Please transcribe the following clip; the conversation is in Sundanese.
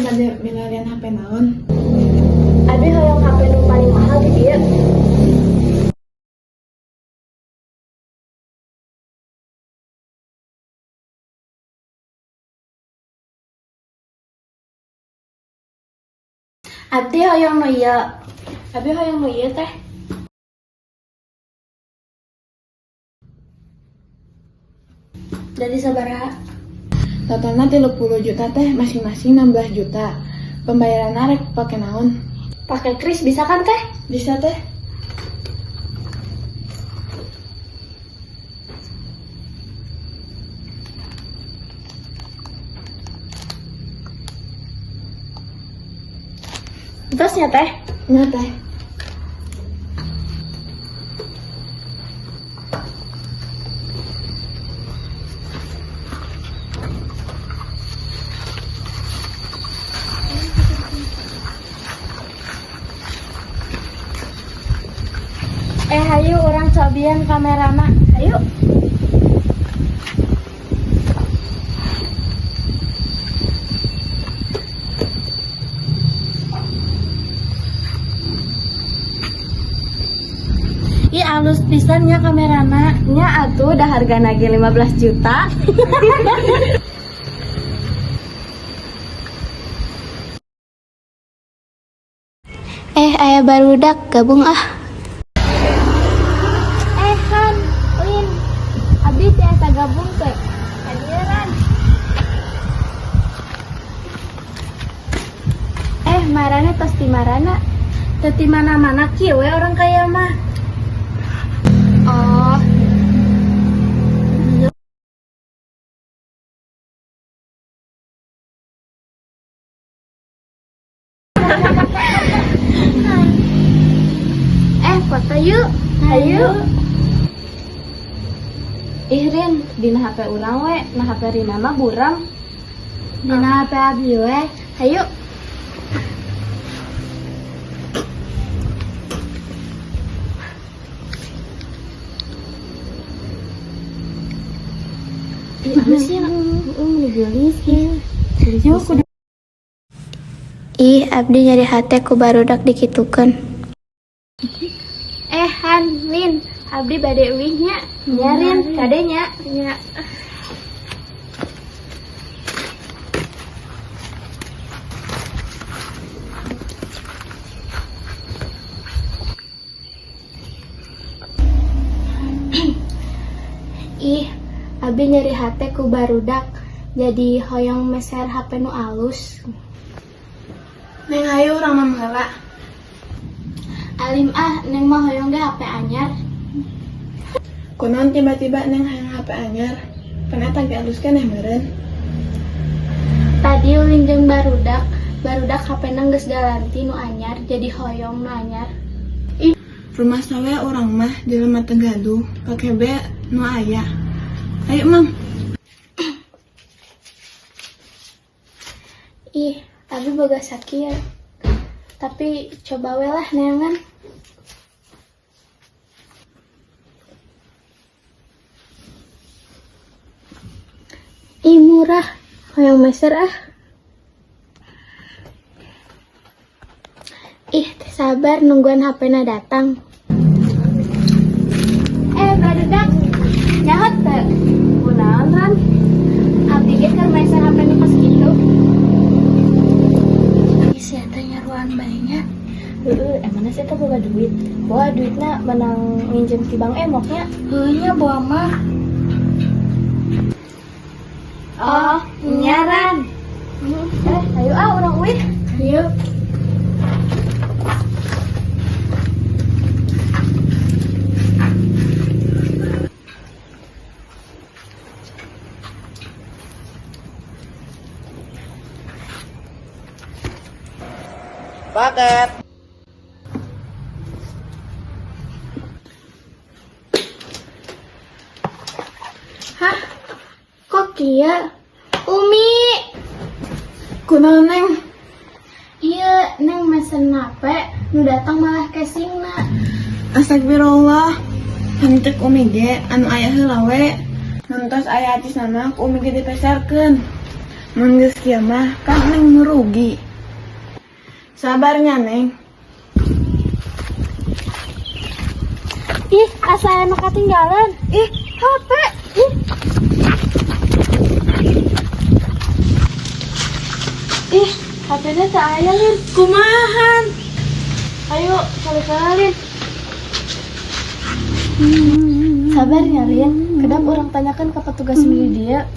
Bade milarian HP naon? Abi hoyong HP nu paling mahal di dieu. Abdi hoyong nu ieu. Abi hoyong nu ieu, Teh. Dari sabaraha? Totalna 30 juta, Teh, masing-masing 16 juta. Pembayaran rek pake naon? Pakai kris bisa kan, Teh? Bisa, Teh. Terus ya, Teh. Nya, Teh. Eh, hayu urang cobian kamerana. Hayu. Ih, alus pisan nya kamerana. Nya atuh, udah hargana ge 15 juta. Eh, aya barudak, gabung ah. Eh, Han, Lin, abdi tiasa gabung teh? Hadiran. Eh, maraneh tos di marana? Teu ti mana-mana, kieu we orang kaya mah. Oh. Eh, foto yuk. Ayo. Ih, Rin, dina HP urang we, nah HP Rina mah buram. Dina HP abi we. Hayu. Ih, alus ya. Heeh, meni geulis ieu. Yuk, kudu. Ih, abdi nyeri hate ku barudak dikitukeun. Eh, Han, Lin, abdi bade uih nya. Nya, Rin, kade nya. Nya. Ih, abdi nyeri hate ku barudak. Jadi hoyong meser HP nu alus. Neng, hayu urang mam heula. Alim ah, Neng mah hoyong ge HP anyar. Kunaon tiba-tiba Neng hayang HP anyar? Pan eta ge alus keneh meureun. Tadi ulin jeung barudak, barudak HP-na geus galanti nu anyar, jadi hoyong nu anyar. Rumasa we urang mah jelema teu gaduh, pake be nu aya. Ayo, Mam. Ih, abi boga sakieu. Tapi coba we lah neangan. Ih, murah, hoyong meser ah. Ih, teu sabar nungguan HP-na datang. Eh, barudak, nyaho teu? Kunaon, Ran? Abdi ge keur meser HP nu kos kitu. Ih, sia teh nyaruan bae nya. Heeh, emangna sia teh boga duit? Bawa duitna menang nginjem ti Bang Emok nya. Heuh nya, bawa mah. Oh, nya, Ran. Eh, ayo ah urang uih. Yuk. Paket. Hah? Kok kieu? Umi! Kunaon, Neng? Iya, Neng mesen HP, nu datang malah casingna. Astagfirullah. Pan cek Umi ge anu aya heula we. Mun tos aya acisna mah ku Umi ge dipeserkeun. Mun geus kieu mah kan Neng nu rugi. Sabar nya, Neng. Ih, asa anu katinggalan. Ih, HP. Ih. Ih, HP-nya teu aya, Lin. Kumahan? Ayo, cari Lin. Sabar ya, Lin. Kedap urang tanyakan ke petugas di dia.